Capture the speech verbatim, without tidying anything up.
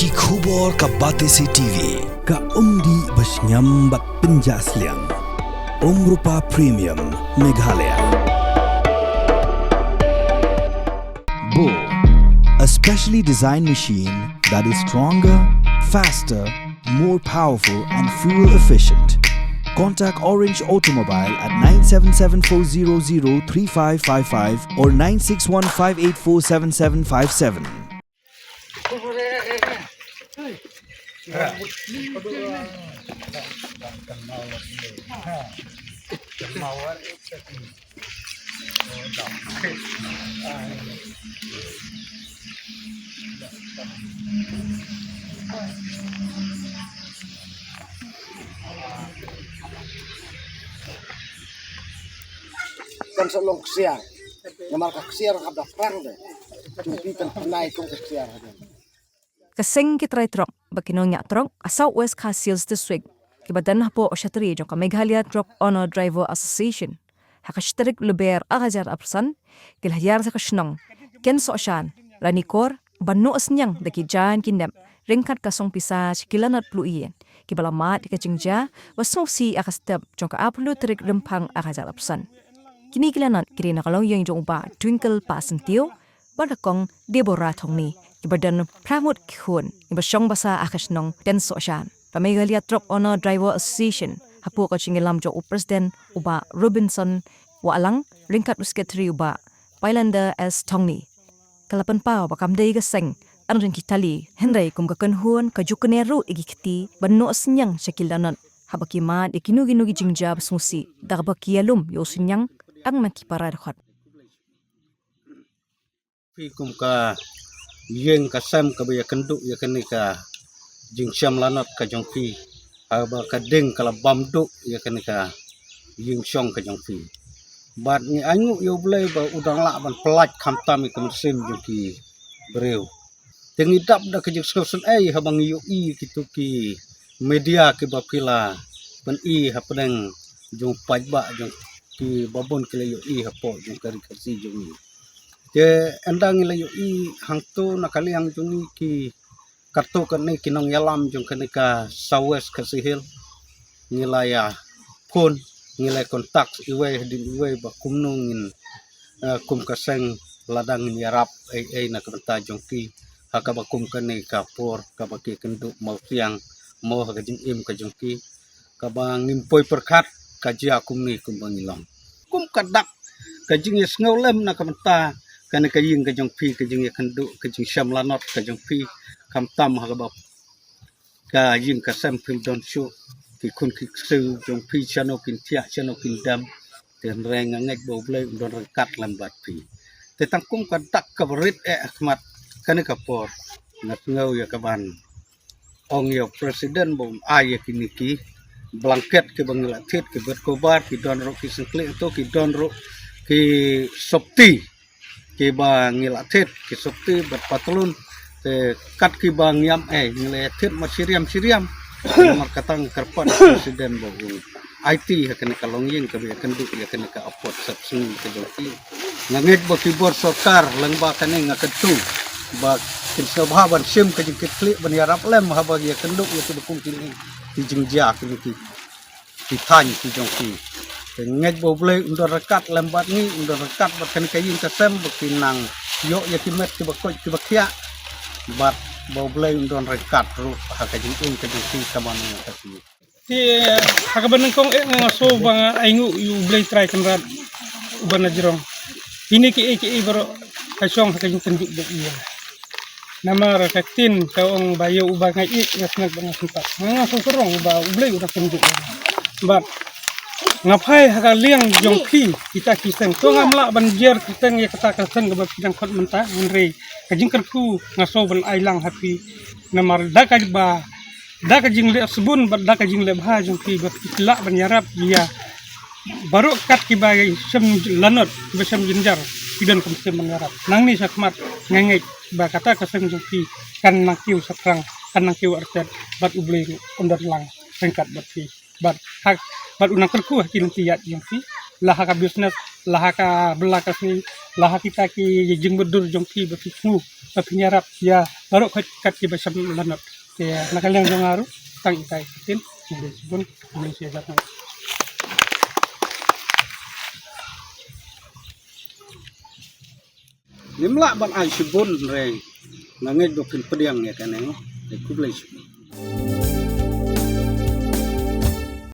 Ki khubor ka Batesi T V, ka umdih ba shngiam bad pynjah sliang. Umrupa Premium, Meghalaya. Bo, a specially designed machine that is stronger, faster, more powerful and fuel efficient. Contact Orange Automobile at nine seven seven four zero zero three five five five or nine six one five eight four seven seven five seven. Kan sa long ksiar. Namar ka ksiar hap da prang de. Jong phi kan pynai kum ka ksiar ha de. Ka seng ki trai trok bad ki nongñiah trok ha South West Khasi Hills District, kiba don hapoh u shatri jong ka Meghalaya Truck Owner Driver Association, ha ka shi tarik Lber ar hajar arphew san, ki la hiar sha ka shnong Kynsohshan, Ranikor, ban noh synñiang da ki jaiñ ki nep ryngkat ka song pisa sha ki lanot pluh ïing, kiba la mad ïa ka jingjia ba sngewsih ha ka step jong ka arphew tarik Rymphang ar hajar arphew san. Kine ki lanot ki dei na ka longïing jong u Bah Twinkle Pasentiew bad ka Kong Deborah Thongni, kiba don phra ngut ki khun, kiba shong basa ha ka shnong Kynsohshan. Ka Meghalaya Truck Owner Driver Association, hapoh ka jingïalam jong u President u Bah Robinson Wahlang ryngkat u Secretary u Bah Pailander S Thongni, ka la pynpaw ba kam dei ka seng ban ring ki tylli, hynrei kum ka kynhun ka ju kner ruh ïa ki kti ban noh synñiang sha ki lanot haba ki mad ïa kino kino ki jingjia ba sngewsih, da kaba ki ïalum ïa u synñiang tang na ki para dkhot. Phi kum ka ïing ka sem kaba ïakynduh ïa kane ka jingshem lanot ka jong phi, haba ka ding ka la bam duh ïa kane ka ïing shong ka jong phi. Bad ngi ainguh ïa U Blei ba u dang lah ban pyllait khamtam ïa ka mynsiem jong ki briew. Te ngi dap da ka jingsngewsynei haba ngi ïohi kito ki media kiba phi la pyni hapdeng jong paidbah jong ki, babun ki la ïohi hapoh jong ka ri Khasi jong ngi. Te ynda ngi la ïohi hangto na ka liang jong ngi ki, kato kane ki nongïalam jong kane ka South West Khasi Hills, ngi la ïa phone, ngi la contact iwei hadien iwei ba kumno ngin, eh, kum ka seng lada ngin ïarap ei ei na ka bynta jong ki ha kaba kum kane ka por kaba ki kynduh mawsiang mo ha ka jingim ka jong ki, kaba ngim poi pyrkhat ka jia kumne kumba ngi long. Kum ka dak ka jingïasngew lem na ka bynta kane ka ïing ka jong phi, ka jingïakynduh, ka jingshem lanot ka jong phi, khamtam ha kaba ka ïing ka sem phim don shuh, ki khun ki ksiew jong phi shano kin thiah shano kin dem. Te hynrei nga ngeit ba U Blei un don ryngkat lem bad phi. Te tang kum ka dak kaba rit eh ha khmat kane ka por, nga sngew ïa ka ban ong ïa u President ba un ai ïa kine ki blanket kiba ngi la thied, ki bed cover, ki don ruh ki syngklieh, to ki don ruh ki sopti kiba ngi la thied, ki sopti bad patlun. Te kat kiba ngiam eh ngi la thied mat shiriam shiriam. Namar kata nga kyrpad ïa u President ba un aiti ha kane ka longïing kaba ïakynduh ïa kane ka apot sap sngi ka jong ki. Nga ngeit ba ki bor sorkar lyngba kane nga kyntu ba kin sngewbha ban shim ka jingkitkhlieh ban ïarap lem haba ïakynduh ïa kiba kum kine ki jingjia, kine ki, ki thaiñ ki jong ki. Te ngeit ba U Blei un don ryngkat lem bad ngi, un don ryngkat bad kane ka ïing ka sem ba kin nang ïoh ïa ki met kiba koit kiba khiah. Bad ba U Blei un don ryngkat ruh ha ka jingim ka jong ki ka mano ka jong ki. Te ha kaba nyngkong eh nga sngew ba nga ainguh ïa U Blei Trai Kynrad uba na jrong. Kine kiei kiei baroh ka shong ha ka jingkynduh jong u ïa. Namar ka ktien ka ong ba ïa uba nga ïeit nga sngew ba nga sngewthuh. Nga sngew sarong ba U Blei u da kynduh ïa nga. Bad nga phai ha ka liang jong phi kita ki seng. To ngam lah ban jer ki seng ïa kata ka seng kaba phi dang khot mynta, hynrei ka jingkyrkhu nga sngew ban ai lang ha phi. Namar da kaba da ka jingleh sbun bad da ka jingleh bha jong phi ba phi lah ban ïarap ïa baroh kat kiba shem lanot, kiba shem jynjar, phi don ka mynsiem ban ïarap. Nangne shakhmat nga ngeit ba kata ka seng jong phi kan nang kiew shaphrang, kan nang kiew artet, bad U Blei ruh un don lang ryngkat bad phi. Bad ha, bad u nang kyrkhu ha ki lynti ïaid jong phi, la ha ka business, la ha ka bylla ka sngi, la ha kita ki jingmutdur jong phi ba phi sngewbha ba phin ïarap ïa baroh kat ki ba sham lanot. Te na ka liang jong nga ruh tang itai ktien, khublei shibun, khublei shibun. Ngim lah ban ai shibun re, nga ngeit ba phin pdiang ïa kane. Te khublei shibun.